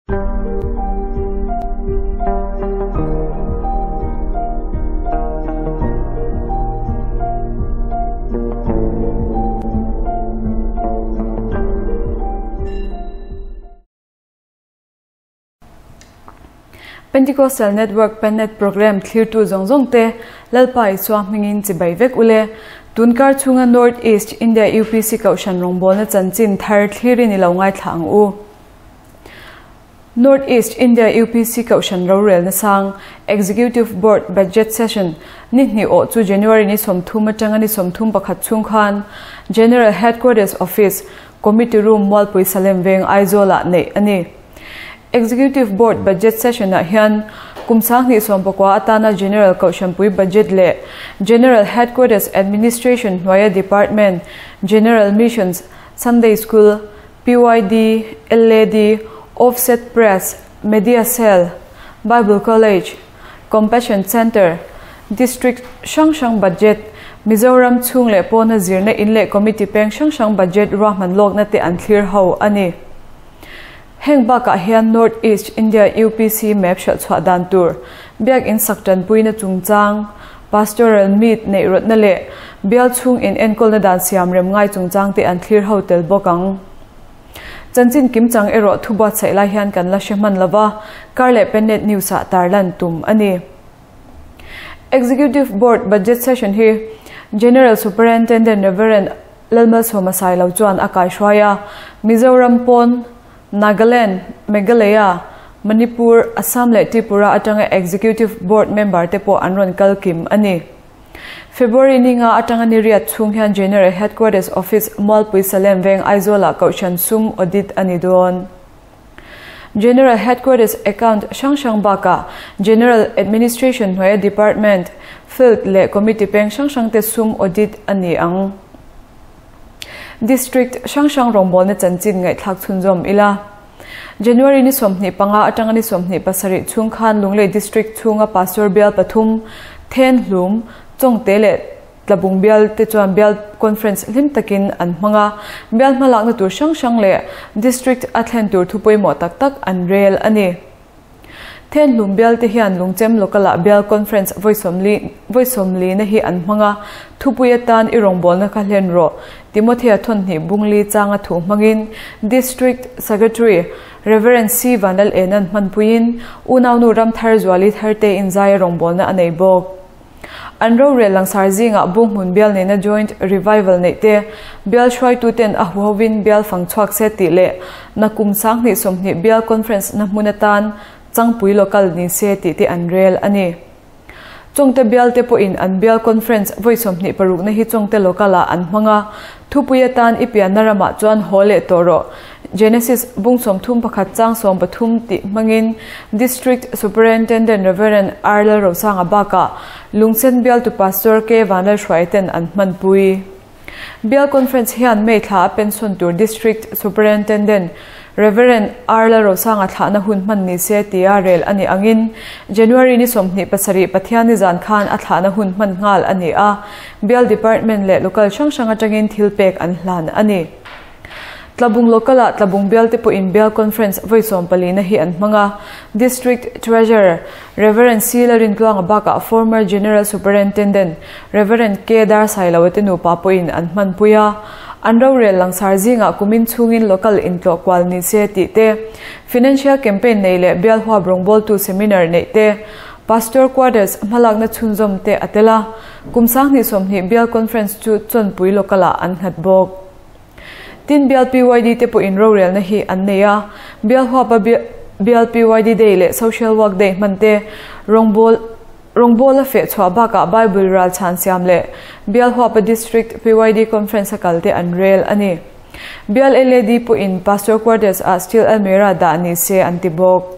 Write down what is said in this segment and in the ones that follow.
Pentecostal Network Pennet Program thlirtu zawng zawng te Lalpa Isua hmingin chibai vek ule. Tunkar chhunga North East India UPC Kohhran rawngbawlna chanchin thar thlirin i lo ngaithla ang u. North East India UPC Kohhran rorelna sang, Executive Board Budget Session, ni hnih awh chu January ni 30 atanga ni 31 chhung khan General Headquarters Office, Committee Room Mualpui Salem Veng Aizawl-ah neih a ni. Executive Board Budget Session-ah hian kum 2019 atana General Kohhranpui Budget leh General Headquarters Administration hnuaia Department, General Missions, Sunday School, PYD, LAD, Offset Press, Media Cell, Bible College, Compassion Centre, District hrang hrang Budget, Mizoram chhung leh pawna zirna in leh Committee peng hrang hrang Budget ruahman lawkna te an thlir ho a ni. Heng bakah hian North East India UPC map hralh chhuah dan tur, Biakinn sak tanpuina chungchang, Pastoral Meet neih rawtna leh bial chhung in enkawlna dan siam rem ngai chungchang te an thlir ho tel bawk ang. Chanchin kimchang erawh thu buatsaih lai hian kan la hre hman lova, kar leh Pennet News ah tarlan tum a ni. Executive Board Budget Session hi General Superintendent Rev. Lalmalsawma Sailo chuan a kaihruai a, Mizoram pawn, Nagaland, Meghalaya, Manipur, Assam leh Tripura atanga Executive Board member te pawh an rawn kal kim a ni. February ni nga atanga ni riat chhung hian General Headquarters Office, Mualpui Salem Veng Aizawlah Kohhran sum audit a ni dawn. General Headquarters Account hrang hrang bakah General Administration hnuaia Department, Field leh Committee peng hrang hrang te sum audit a ni ang. District hrang hrang rawngbawlna chanchin ngaihthlak chhunzawm ila. January ni 25 atanga ni 27 chhung khan Lunglei District chhunga Pastor bial pathum, Then Hlum, Chawngte leh Tlabung bial te chuan bial conference hlim takin an hmang a, bial hmalakna tur hrang hrang leh district a thlen tur thu pawimawh tak tak an rel a ni. Thenhlum bial te hian Lungchem local ah bial conference vawi 40 na hi an hmang a, thupui atan i rawngbawlna kha hlen rawh, Timothea thawnhnih bungli changa thu hmangin District Secretary Rev. C Vanlal Enan hmanpuiin unaunu Ramthar Zuali Tharte inzaia rawngbawlna a nei bawk. An rorel langsar zingah Bunghmun bial nena Joint Revival neih te, bial hruaituten a huhovin bial fang chhuak se tih leh nakum 2020 bial conference na hmun atan Changpui Local ni se tih te an rel a ni. Chawngte bial te pawhin an bial conference vawi 26 na hi Chawngte Local ah an hmang a, thupui atan i pianna ramah chuan haw leh tawh rawh. Genesis bung 31 chang 13 tih hmangin District Superintendent Rev. R. Lalrosanga bakah Lungsen bialtu Pastor K. Vanlalhruai ten an hmanpui. Bial Conference hian May thla a pension tur District Superintendent Rev. R. Lalrosanga thlahna hun hman ni se tia rel a nih angin January ni 27 Pathianni zan khan a thlahna hun hman nghal a ni a, Bial Department leh Local hrang hrang atangin thil pek an hlan a ni. Tlabung Local-ah Tlabung bialte pawhin Bial Conference vawi 14 na hi an hmang a, District Treasurer, Rev. C. Lalrintluanga bakah former General Superintendent, Rev. K. Darsailoa te nupa pawhin an hmanpui a. An rorel langsar zingah kumin chhungin Local intlawh kual ni se tih te, Financial Campaign nei leh Bial huap rawngbawltu Seminar neih te, Pastor Quarters hmalakna chhunzawm te a tel a. Kum 2020 Bial Conference chu Chawnpui Local-ah an nghat bawk. Tin bial PYD te pawhin rorelna hi an nei a, bial huapa bial PYD Day leh Social Work Day hman te, rawngbâwl rawngbâwl a feh chhuah bakah Bible ral chhan siam leh bial huapa District PYD Conference a kal te an rel a ni. Bial LAD pawhin Pastor Quarters ah Steel Almirah dah ni se an ti bawk.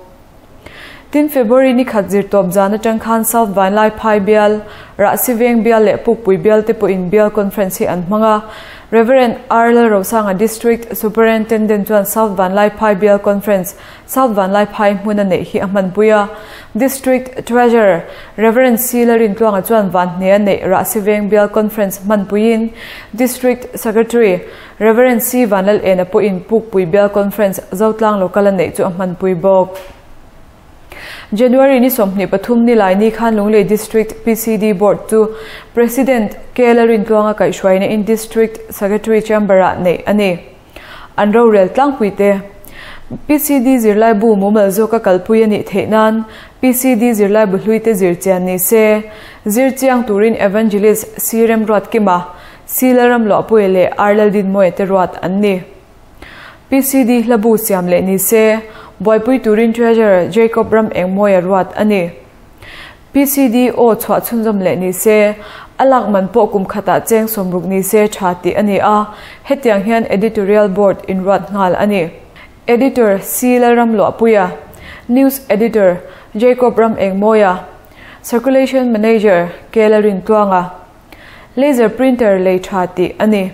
Tin, February ni khat zirtawp zan atang khan South Vanlaiphai bial, Rahsiveng bial leh Pukpui bial te pawhin bial conference hi an hmang a. Rev. R. Lalrosanga District Superintendent chuan South Vanlaiphai bial conference South Vanlaiphai hmuna neih hi a hmanpui a. District Treasurer Rev. C. Lalrintluanga chuan Vanhnea neih Rahsiveng bial conference hmanpuiin District Secretary Rev. C. Vanlalena pawhin Pukpui bial conference Zotlang Local a neih chu a hmanpui bawk. January ni 23 ni lai ni khan Lunglei District PCD Board chu President K. Lalrintluanga kaihhruaina in District Secretary Chamber-ah neih a ni. An rorel tlangpuite PCD zirlaibu mumal zawka kalpui a nih theih nan PCD zirlaibu hluite zirchian ni se, zirchiang turin Evangelist C. Remruatkima, C. Lalramluahpuia leh R. Laldinmawia te ruat an ni. PCD hlabu siam leh ni se, buaipui turin Treasurer Jacob Ram Engmawia ruat a ni. PCD aw chhuah chhunzawm leh ni se, a lak man pawh kum khatah cheng sawmruk ni se tha tih a ni a, hetiang hian Editorial Board in ruat nghal a ni. Editor C. Lalramluahpuia, News Editor Jacob Ram Engmawia, Circulation Manager K. Lalrintluanga. Laser printer lei tha tih a ni.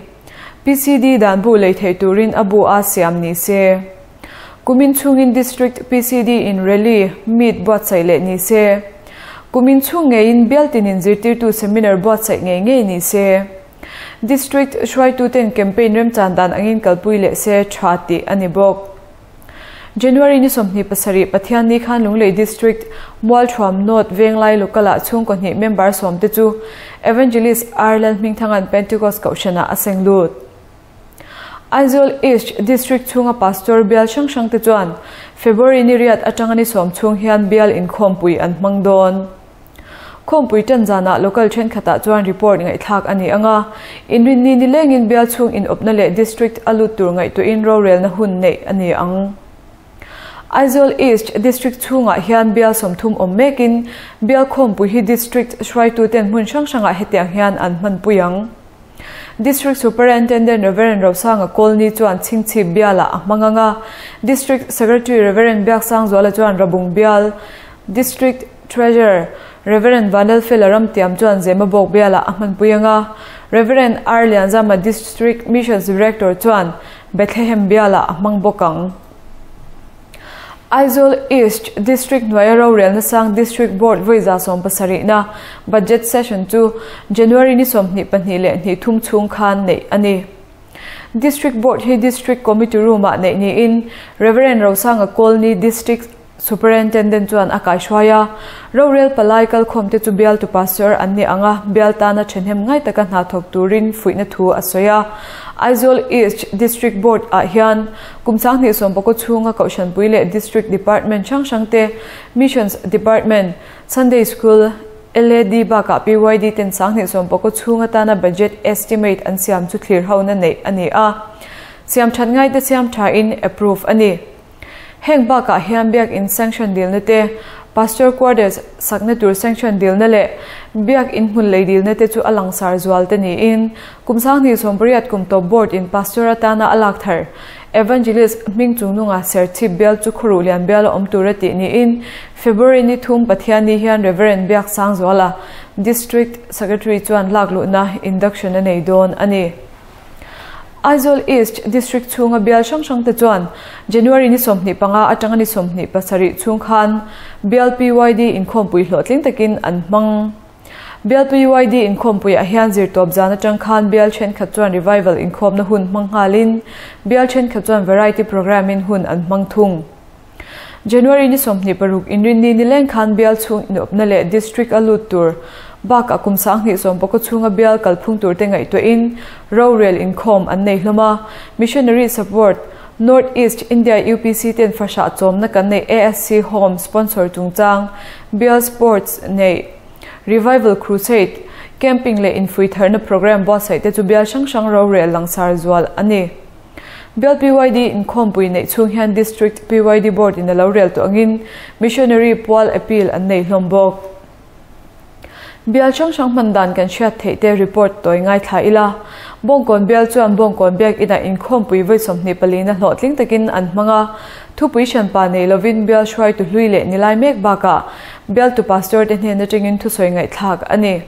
PCD dan bu lei thei turin a bu a siam ni se. Kumin chhungin District PCD in rally, meet buatsaih leh ni se. Kumin chhung ngeiin bial tinin zirtirtu seminar buatsaih ngei ngei ni se. District hruaituten campaign remchan dan angin kalpui leh se tha tih a ni bawk. January ni 27 Pathianni khan Lunglei District Mualthuam North Venglai Local-ah chhungkaw hnih member sawmte chu Evangelist R Lalhmingthanga'n Pentecost Kohhranah a seng lut. Aizawl East District chhunga Pastor bial hrang hrangte chuan February ni riat atanga ni sawm chhung hian bial inkhawmpui an hmang dawn. Khawmpui tan zanah local thenkhatah chuan report ngaihthlak a ni ang a, inrinni nilengin bial chhung inawpna leh district a lut tur ngaihtuahin rorelna hun neih a ni ang. Aizawl East District chhungah hian bial 30 awm mekin bial khawmpui hi district hruaituten hmun hrang hrangah hetiang hian an hmanpui ang. District Superintendent Rev. Rosanga Kawlni chuan Chhingchhip bialah a hmang ang a, District Secretary Rev. Biaksangzuala chuan Rabung bial, District Treasurer Rev. Vanlalfela Ramtiam chuan Zemabawk bialah a hmanpui ang a, Rev. R. Lianzama District Missions Director chuan Bethlehem bialah a hmang bawk ang. Aizawl East District hnuaia rorelna sang District Board vawi 77na Budget Session chu January ni 22 leh 23 chhung khan neih a ni. District Board hi District Committee Room-ah neih niin Rev. Rosanga Kawlni District Superintendent chuan a kaihruai a, rorel palai kalkhawmte chu bialtu pastor an ni ang a, bial tana thahnem ngai taka hna thawk turin fuihna thu a sawi a. Aizawl East District Board ah hian kum 2019 chhunga Kohhranpui leh District Department hrang hrangte, Missions Department, Sunday School, LAD bakah PYD ten 2019 chhung atana budget estimate an siam chu thlir hona neih a ni a. Siam that ngaite siam thain approve a ni. Heng bakah hian biak in sanction dilna te, pastor quarters sakna tur sanction dilna leh biak in hmun lei dilna te chu a langsar zual te niin kum 2018 kum tawp board in pastor atana a lak thar Evangelist Hmingchungnunga Serchhip bial chu khawruh lian bial a awm tur a tih niin February ni thum Pathianni hian Reverend Biaksangzuala District Secretary chuan lak luhna induction a nei dawn a ni. Aizawl East District chhunga bial hrang hrangte chuan January ni 25 atanga ni 27 chhung khan bial PYD inkhawmpui hlawhtling takin an hmang. Bial PYD inkhawmpuiah hian zirtawp zan atang khan bial thenkhat chuan revival inkhawmna hun hmang nghalin bial thenkhat chuan variety program in hun an hmang thung. January ni 26 inrinni nileng khan bial chhung inawpna leh district a lut tur bakah kum 2019 chhunga bial kalphung tur te ngaihtuahin rorel inkhawm an nei hlawm a. Missionary Support North East India UPC ten fahrah chawmna kan nei ASC Home sponsor chungchang bial sports nei Revival Crusade camping leh infui tharna program buatsaih te chu bial hrang hrang rorel langsar zual a ni. Bial PYD inkhawmpui neih chhung hian District PYD Board in a lo rel tawh angin Missionary Pual Appeal an nei hlawm bawk. Bial hrang hrang hman dan kan hriat theih te report tawi ngaithla ila. Bawngkawn bial chuan Bawngkawn biakina inkhawmpui vawi 24 na hlawhtling takin an hmang a. Thupui hranpa nei lovin bial hruaitu hlui leh nilai mek bakah bialtu pastor te hnen atangin thusawi ngaihthlak a ni.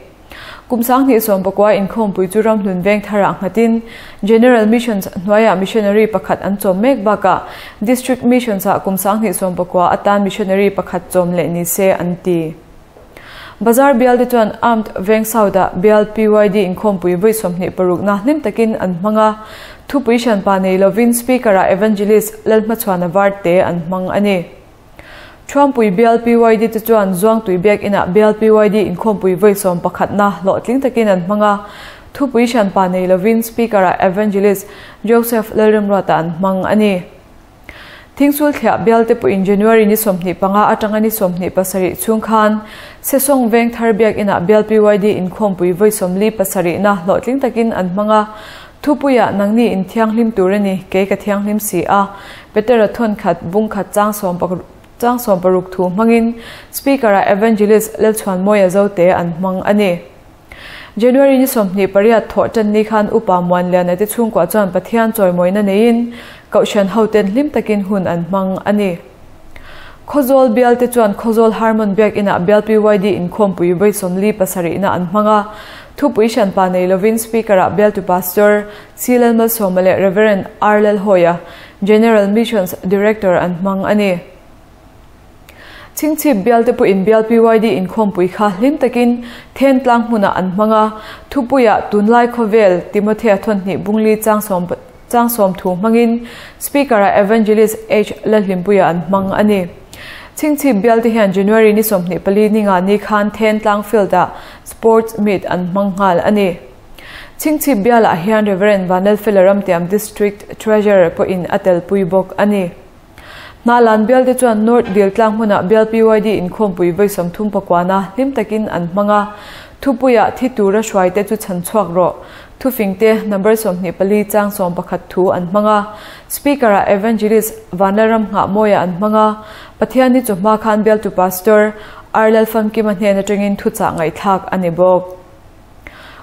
Kum 2019 inkhawmpui chu Ramhlun veng tharah nghatin General Missions hnuaiah missionary pakhat an chawm mek bakah District Missions ah kum 2019 atan missionary pakhat chawm leh ni se an ti. Bazar bial te chuan Armed Veng South ah bial PYD inkhawmpui vawi 26 na hlim takin an hmang a. Thupui hranpa nei lovin Speaker ah Evangelist Lalhmachhuana Varte an hmang a ni. Thuampui bial PYD te chuan Zuangtui biakinah bial PYD inkhawmpui vawi 11 na hlawhtling takin an hmang a. Thupui hranpa nei lovin Speaker ah Evangelist Joseph Lalremruata an hmang a ni. Thingsul thliah bial te pawhin January ni 25 atanga ni 27 chhung khan Sesawng veng thar biakinah bial PYD inkhawmpui vawi 47 na hlawhtling takin an hmang a. Thupuiah nangni in thianghlim tur a ni, kei ka thianghlim si a. Petera thawn khat bung khat chang 16 thu hmangin Speaker ah Evangelist Lalchhuanmawia Zote an hmang a ni. January ni 28 thawh tan ni khan Upa Muanliana te chhungkua chuan Pathian chawimawina neiin Kohhran hoten hlim takin hun an hmang a ni. Khawzawl bial te chuan Khawzawl Harmon biakinah bial PYD inkhawmpui vawi 47 na an hmang a. Thupui hranpa nei lovin Speaker ah bialtu Pastor C Lalmalsawma leh Reverend R Lalhawia, General Missions Director an hmang a ni. Chhingchhip bial te pawhin bial PYD inkhawmpui kha hlim takin then tlang hmunah an hmang a. Thupuiah tunlai khawvel Timothea thawnhnih bungli chang 10 thu hmangin Speaker ah Evangelist H Lalhlimpuia an hmang a ni. Chhingchhip bial te hian January ni 24 ni nga ni khan then tlang field ah sports meet an hmang nghal a ni. Chhingchhip bial ah hian Reverend Vanlalfela Ramtiam District Treasurer pawhin a telpui bawk a ni. Hnalan bial te chuan North Dil tlang hmunah bial PYD inkhawmpui vawi 39 na hlim takin an hmang a. Thupuiah thi tura hruai te chu chhan chhuak rawh. Thufing te number 24 chang 11 thu an hmang a. Speaker ah Evangelist Vanlalram Nghahmawia an hmang a. Pathian ni chawhma khan bialtu Pastor R Lalfamkima hnen atangin thuchah ngaihthlak a ni bawk.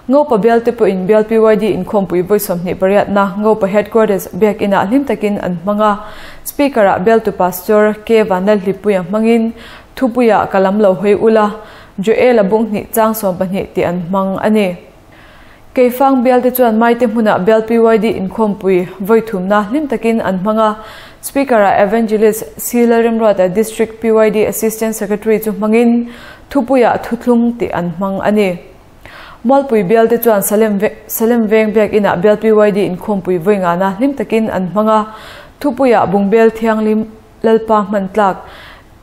Ngopa bial te pawhin bial PYD inkhawmpui vawi 28 na Ngopa Headquarters biakinah hlim takin an hmang a. Speaker ah bialtu Pastor K Vanlalhlipuia hmangin thupuiah ka lam lo hawi ula Joel a bung hnih chang 12 tih an hmang a ni. Keifang bial te chuan Maite hmunah bial PYD inkhawmpui vawi 3 na hlim takin an hmang a. Speaker ah Evangelist C Lalremruata District PYD Assistant Secretary chu hmangin thupuiah thuthlung tih an hmang a ni. Mualpui bial te chuan Salem veng biakinah bial PYD inkhawmpui vawi 5 na hlim takin an hmang a. Thupuiah bungbel thianghlim Lalpa hman tlak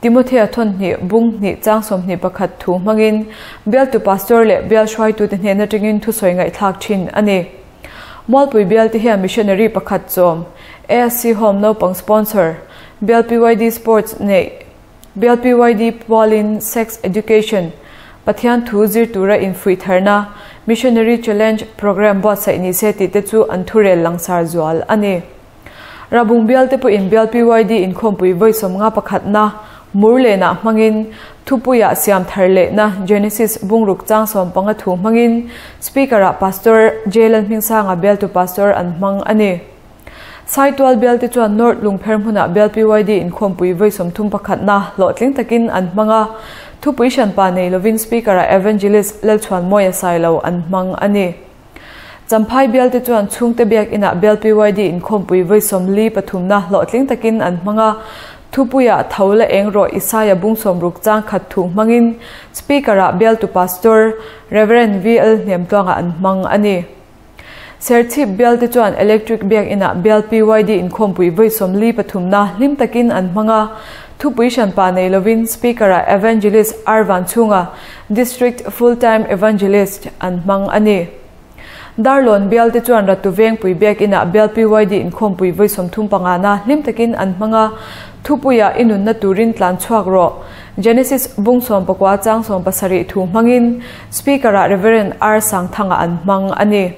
Timothea thawnhnih bung hnih chang 21 thu hmangin bialtu pastor leh bial hruaitu te hnen atangin thusawi ngaihthlak thin a ni. Mualpui bial te hian missionary pakhat chawm ASC Home naupang sponsor bial PYD Sports nei bial PYD pualin Sex Education Pathian thu zir tura infuih tharna Missionary Challenge program buatsaih ni se tih te chu an thurel langsar zual a ni. Rabung bial te pawhin bial PYD inkhawmpui vawi 51 na murlenah hmangin thupuiah siam thar lehna Genesis bungruk chang 15 thu hmangin Speaker ah Pastor J Lalhmingsanga bialtu Pastor an hmang a ni. Saitual bial te chuan North Lungpher hmunah bial PYD inkhawmpui vawi 31 na hlawhtling takin an hmang a. Thupui hranpa nei lovin Speaker ah Evangelist Lalchhuanmawia Sailo an hmang a ni. Champhai bial te chuan chhungte biakinah bial PYD inkhawmpui vawi 43 na hlawhtling takin an hmang a. Thupuiah tho la eng rawh Isaia bung 60 chang khat thu hmangin Speaker ah bialtu Pastor Reverend V L Hnemtluanga an hmang a ni. Serchhip bial te chuan Electric biakinah bial PYD inkhawmpui vawi 43 na hlim takin an hmang a. Thupui hranpa nei lovin Speaker ah Evangelist R Vanchhunga District Full Time Evangelist an hmang a ni. Darlawn bial te chuan Ratu vengpui biakinah bial PYD inkhawmpui vawi 35 na hlim takin an hmang a. Thupuiah inunna turin tlan chhuak rawh Genesis bung 19 chang 17 thu hmangin Speaker ah Reverend R Sangthanga an hmang a ni.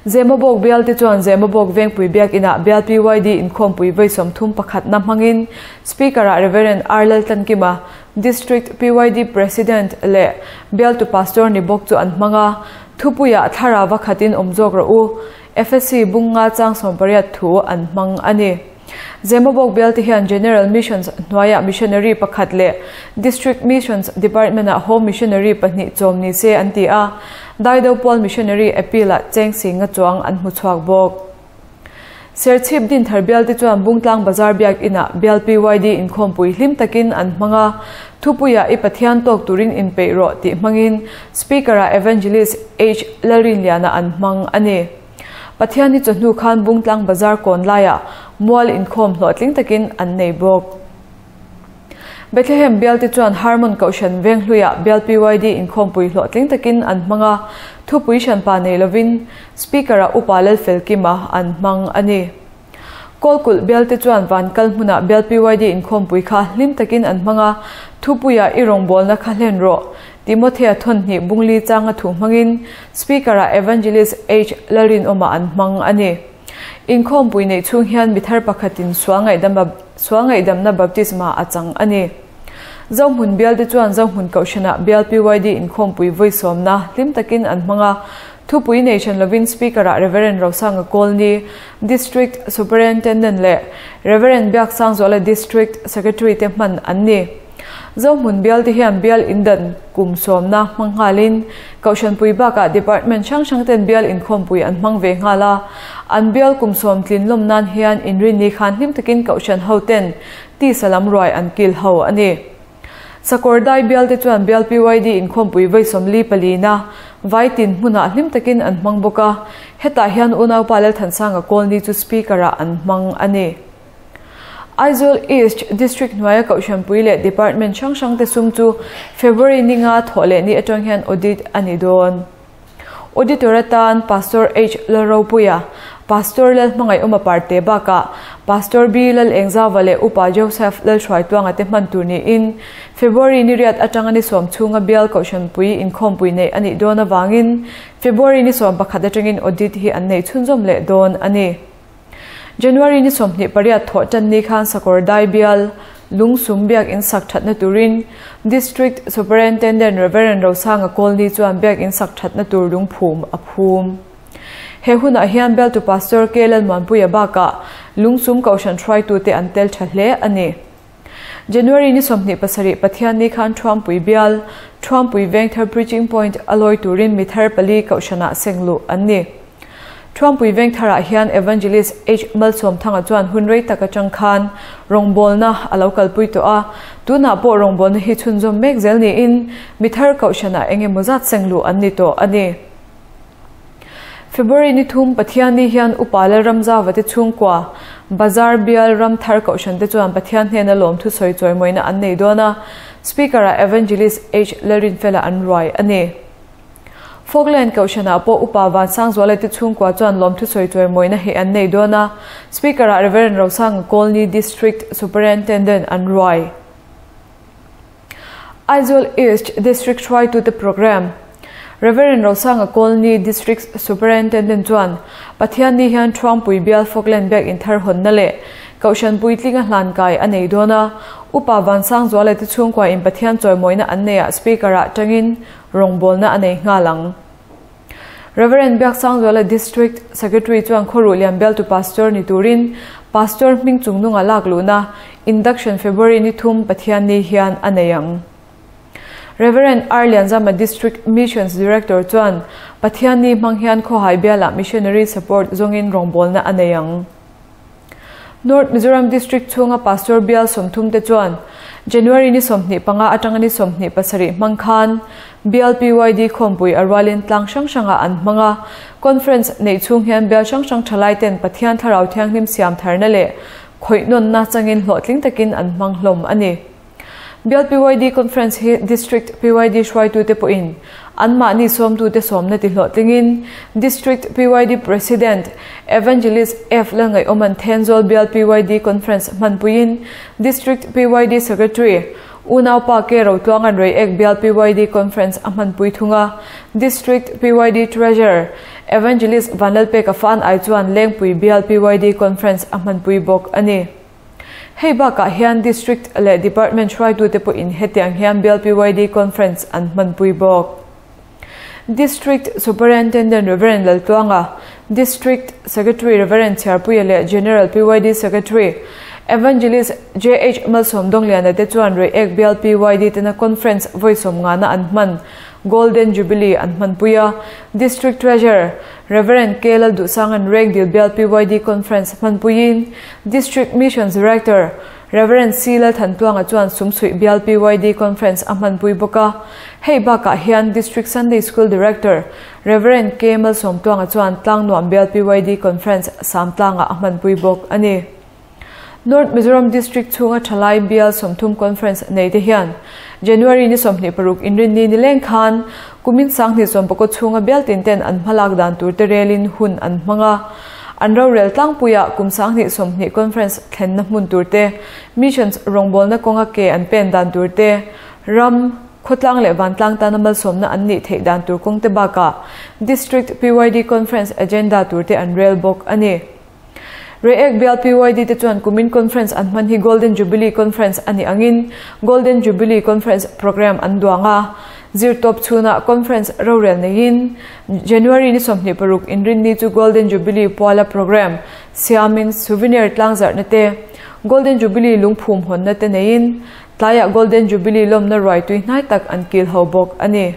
Zemabawk bial te chuan Zemabawk vengpui biakinah bial PYD inkhawmpui vawi 31 na hmangin Speaker ah Reverend R Laltlankima District PYD President leh Bialtu Pastor ni bawk chu an hmang a, thupuiah thlarau a khatin awm zawk rawh u, Efesi bunga chang 18 thu an hmang a ni. Zemabawk bialte hian General Missions hnuaiah Missionary pakhat leh District Missions Department-ah Home Missionary pahnih chawm ni se an ti a, Daido Pual Missionary Appeal-ah cheng singa chuang an hmu chhuak bawk. Serchhip Dinthar bialte chuan Bungtlang Bazar Biakinah bial PYD inkhawmpui hlim takin an hmang a, thupuiah I Pathian tawk turin inpeih rawh tih hmangin Speaker-ah Evangelist H. Lalrinliana an hmang a ni. Pathian hi chawhnu khan Bungtlang Bazar kawn laiah mual inkhawm hlawhtling takin an nei bawk. Bethlehem bialte chuan Harmon Kohhran Venghluiah bial PYD inkhawmpui hlawhtling takin an hmang a, thupui hranpa nei lovin Speaker-ah Upa Lalfelkima an hmang a ni. Kawlkulh bialte chuan Vankal hmunah bial PYD inkhawmpui kha hlim takin an hmang a, thupuiah i rawngbawlna kha hlen rawh, Timothea thawnhnih bungli changa thu hmangin Speaker-ah Evangelist H. Lalrinawma an hmang a ni. Inkhawmpui neih chhung hian mi thar pakhatin sual ngaihdamna baptisma a chang a ni. Zohmun bialte chuan Zohmun Kohhranah bial PYD inkhawmpui vawi sawmna hlim takin an hmang a, thupui nei hran lovin Speaker-ah Rev. Rosanga Kawlni, District Superintendent leh Rev. Biaksangzuala District Secretary te hman an ni. Zohmun bialte hian bial indan kum sawmna hmang nghalin Kohhranpui bakah Department hrang hrang ten bial inkhawmpui an hmang ve nghal a, an bial kum sawm tlin lawm nan hian inrinni khan hlim takin Kohhran ho ten tisa lam ruai an kil ho a ni. Sakawrdai bialte chuan bial PYD inkhawmpui vawi 44na Vaitin hmunah hlim takin an hmang bawk a, hetah hian unaupa Lalthansanga Kawlni chu Speaker-ah an hmang a ni. Aizawl East District hnuaia Kohhranpui leh Department hrang hrang te sum chu February ninga thawh leh ni atang hian audit a ni dawn. Auditor atan Pastor H Lalropuia, Pastor Lalhmangaihawma Parte bakah Pastor B Lalengzauva leh Upa Joseph Lalhruaituanga te hman tur niin February ni riat atanga ni sawm chhunga bial Kohhranpui inkhawmpui neih a nih dawn avangin February ni 11 atangin audit hi an nei chhunzawm leh dawn a ni. January ni 28 thawh tan ni khan Sakawrdai bial Lungsum biak in sak thatna turin District Superintendent Reverend Rosanga Kawlni chuan biak in sak thatna tur lungphum a phum. He hunah hian bialtu Pastor K Lalmuanpuia bakah Lungsum Kohhran hruaitute an tel tha hle a ni. January ni 27 Pathian ni khan Thuampui bial Thuampui Vengthar Preaching Point a lawi turin mi thar pali Kohhranah sengluh an ni. Thuampui Vengtharah hian Evangelist H Malsawmthanga chuan hun rei tak atang khan rawngbawlna a lo kalpui tawh a, tunah pawh rawngbawlna hi chhunzawm mek zel niin mi thar Kohhranah eng emaw zat sengluh an ni tawh a ni. February ni thum Pathian ni hian Upa Lalramzava te chhungkua Bazar bial Ramthar Kohhran te chuan Pathian hnena lawmthu sawi chawimawina an nei dawn a, Speaker-ah Evangelist H Lalrinfela an ruai a ni. Falkland Kohhranah pawh Upa Vansangzuala te chhungkua chuan lawmthu sawi chawimawina hi an nei dawn a, Speaker-ah Rev. Rosanga Kawlni District Superintendent an ruai. Aizawl East District hruaitute Programme Rev. Rosanga Kawlni District Superintendent chuan Pathianni hian Thuampui bial Falkland biak inthar hawnna leh Kohhran puitlinga hlankai a nei dawn a, Upa Vansangzuala te chhungkua in Pathian chawimawina an neiah Speaker-ah tangin rawngbawlna a nei nghal ang. Rev. Biaksangzuala District Secretary chuan khawruh lian bialtu Pastor ni turin Pastor hming chungnunga lak luhna Induction February ni thum Pathian ni hian a nei ang. Rev. R Lianzama District Missions Director chuan Pathian ni hmang hian khawhai bialah Missionary Support zawngin rawngbawlna a nei ang. North Mizoram District chhunga Pastor bial 30 te chuan January ni 25 atanga ni 27 hmang khan bial PYD khawmpui a rualin tlang hrang hranga an hmang a, conference nei chhung hian bial hrang hrang thalai ten Pathian thlarau thianghlim siam tharna leh khawihnawnna changin hlawhtling takin an hmang hlawm a ni. Bial PYD conference hi District PYD hruaitute pawhin anmahni sawmtute sawmna ti hlawhtlingin District PYD President Evangelist F Lalngaihawman Thenzawl bial PYD conference hmanpuiin District PYD Secretary Unaupa K Rotluangan Reiek bial PYD conference a hmanpui thunga District PYD Treasurer Evangelist Vanlalpeka Fan ai chuan Lengpui bial PYD conference a hmanpui bawk a ni. Hei bakah hian District leh Department hruaitute pawhin hetiang hian Bial PYD Conference an hmanpui bawk. District Superintendent Rev. Laltluanga, District Secretary Rev. Chhiarpuia leh General PYD Secretary Evangelist JH Malsawmdawngliana te chuan Reiek Bial PYD tena Conference vawi sawmngana an hman Golden Jubilee an hmanpui a, District Treasurer Rev. K Lalduhsanga'n Rengdil Bial PYD Conference hmanpuiin District Missions Director Rev. C Lalthantluanga chuan Sumchhuih Bial PYD Conference a hmanpui bawk a, hei bakah hian District Sunday School Director Rev. K Malsawmtluanga chuan Tlangnuam Bial PYD Conference Samtlangah a hmanpui bawk a ni. North Mizoram District chhunga thalai Bial 30 Conference nei te hian January ni 26 inrinni nileng khan kumin sanghnih sawmpakaw chhunga bial tin ten an hmalak dan tur te relin hun an hmang a. An rorel tlangpuia kum 2020 Conference thlenna hmun tur te, Missions rawngbawlna kawnga ke an pen dan tur te, ram, khawtlang leh vantlang tana malsawmna an nih theih dan tur kawng te bakah District PYD Conference agenda tur te an rel bawk a ni. Reiek Bial PYD te chuan kumin Conference an hman hi Golden Jubilee Conference a nih angin Golden Jubilee Conference Programme an duang a. Zirtawp chhunah Conference rorel neiin January ni 26 inrinni chu Golden Jubilee puala Programme siamin Souvenir tlangzarhna te, Golden Jubilee lungphum hawnna te neiin tlaiah Golden Jubilee lawmna ruai tui hnai tak an kil ho bawk a ni.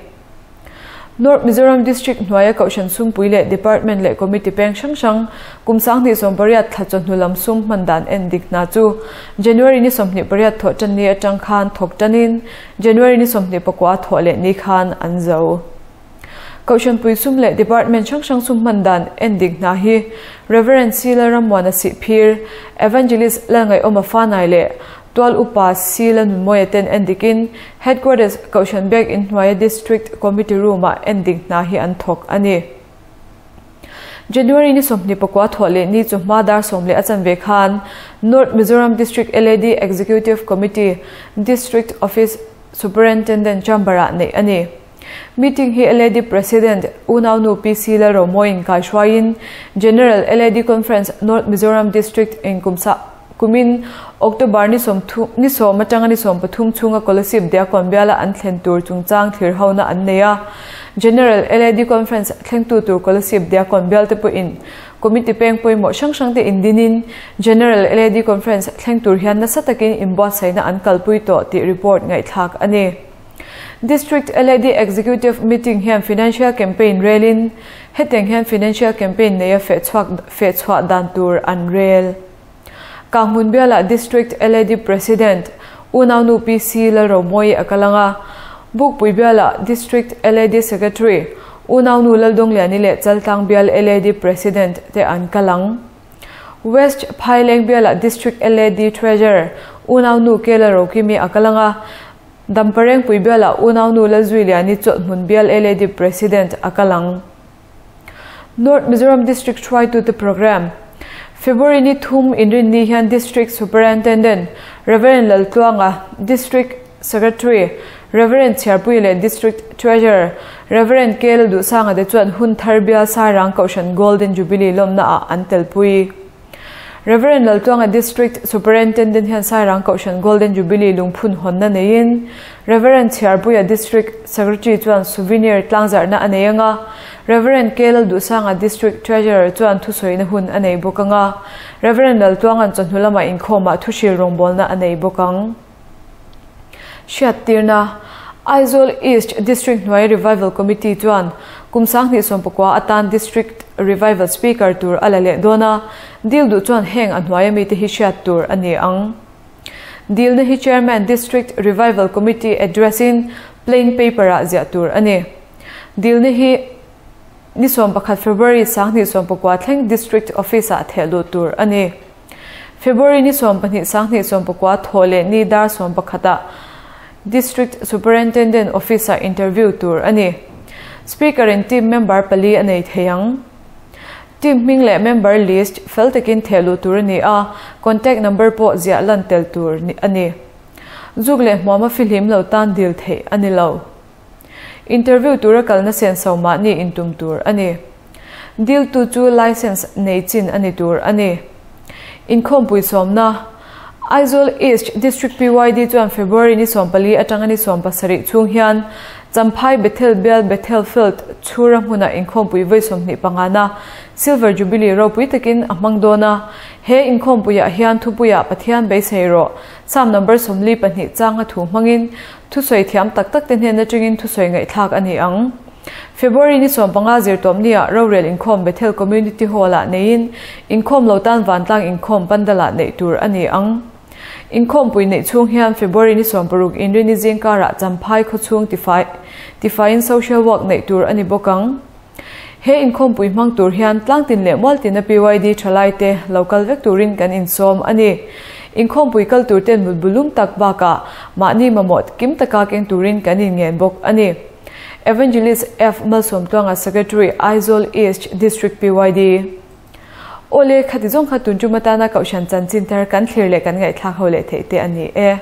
North Mizoram District hnuaia Kohhran Sumpui leh Department leh Committee peng hrang hrang kum 2018 thla chawhnu lam sum hman dan en dik hna chu January ni 28 thawh tan ni atang khan thawk tanin January ni 29 thawh leh ni khan an zo. Kohhran pui sum leh Department hrang hrang sum hman dan en dik hna hi Rev. C Lalrammuana Sihphir, Evangelist Lalngaihawma Fanai leh Tual upa C Lalnunmawia ten en dikin Headquarters Kohhran Biak In hnuaia District Committee Room-ah en dik hna hi an thawk a ni. January ni 24 thawh leh ni chu hma dar sawm leh a chanve khan North Mizoram District LAD Executive Committee District Office Superintendent Chamber-ah neih a ni. Meeting hi LAD President Unaunu PC Lalromawiin kaihruaiin General LAD Conference North Mizoram District in kumsa kumin October ni 30 ni 10 atanga ni 13 chhunga Kolasib Diakon biala an thlen tur chungchang thlir hona an nei a. General LAD Conference thlengtu tur Kolasib Diakon bial te pawhin Committee peng pawimawh hrang hrang te indinin General LAD Conference thleng tur hian nasa takin inbuatsaihna an kalpui tawh tih report ngaihthlak a ni. District LAD Executive Meeting hian Financial Campaign relin hetiang hian Financial Campaign neia fehchhuak fehchhuah dan tur an rel. Kanghmun bialah District LAD President Unaunu PC Lalromawi a kal ang a, Bukpui bialah District LAD Secretary Unaunu Laldawngliani leh Chaltlang bial LAD President te an kal ang. West Phaileng bialah District LAD Treasurer Unaunu K Lalrokimi a kal ang a, Damparengpui bialah Unaunu Lalzuiliani Chawlhmun bial LAD President a kal ang. North Mizoram District hruaitute Programme February ni 3 inrinni hian District Superintendent Rev. Laltluanga, District Secretary Rev. Chhiarpui leh District Treasurer Rev. K Lalduhsanga te chuan hun thar bial Sairang Kohhran Golden Jubilee lawmna ah an telpui. Rev. Laltluanga District Superintendent hian Sairang Kohhran Golden Jubilee lungphun hawnna neiin Rev. Chhiarpuia District Secretary chuan souvenir tlangzarhna a nei anga, Rev. K Lalduhsanga District Treasurer chuan thusawina hun a nei bawk anga, Rev. Laltluanga'n chawhnu lama inkhawmah thuhril rawngbawlna a nei bawk ang. Hriattirna, Aizawl East District hnuai Revival Committee chuan kum 2019 atan District Revival Speaker tur a la leh dawn a, dil duh chuan heng a hnuai ami te hi hriat tur a ni ang. Dilna hi Chairman District Revival Committee address in plain paper ah ziah tur a ni. Dilna hi ni 11 February 2019 thleng District Office ah thehluh tur a ni. February ni 12 2019 thawh leh ni dar 11 ah District Superintendent Office ah interview tur a ni. Speaker in team member pali a nei thei ang. Team hming leh member list fel takin thehluh tur a ni a, contact number pawh ziah lan tel tur a ni. Zuk leh hmuam a fihlim lo tan dil theih a ni lo. Interview tura kalna senso mahni intum tur a ni. Diltu chu license nei chin a ni tur a ni. Inkhawmpui sawmna, Aizawl East District PYD chuan February ni 14 atanga ni 17 chhung hian Champhai Bethel Bial Bethel Field Chhura hmuna inkhawmpui vawi 25 na Silver Jubilee ropui takin a hmang dawn a. He inkhawmpuiah hian thupuiah Pathian beisei rawh Psalm number 42 changa thu hmangin thusawi thiam tak tak te hnen atangin thusawi ngaihthlak a ni ang. February ni 15 zirtawpnia rorel inkhawm Bethel Community Hall-ah neiin inkhawm lo tan vantlang inkhawm pandala neih tur a ni ang. Inkhawmpui neih chhung hian February ni 16 inrini zingkarah Champhai khawchhung tifai tifaiin social work neih tur a ni bawk ang. He inkhawmpui hmang tur hian tlangtin leh mualtina PYD thalai te local vek turin kan insawm a ni. Inkhawmpui kal tur ten mutbulum tak bakah mahni mamawh kim taka keng turin kan inngen bawk a ni. Evangelist F. Malsawmtluanga Secretary Aizawl East District PYD. Awle khati zawng kha tun chu matana kohhran chanchin thar kan thlir leh kan ngaihthlak ho leh theih te a ni e.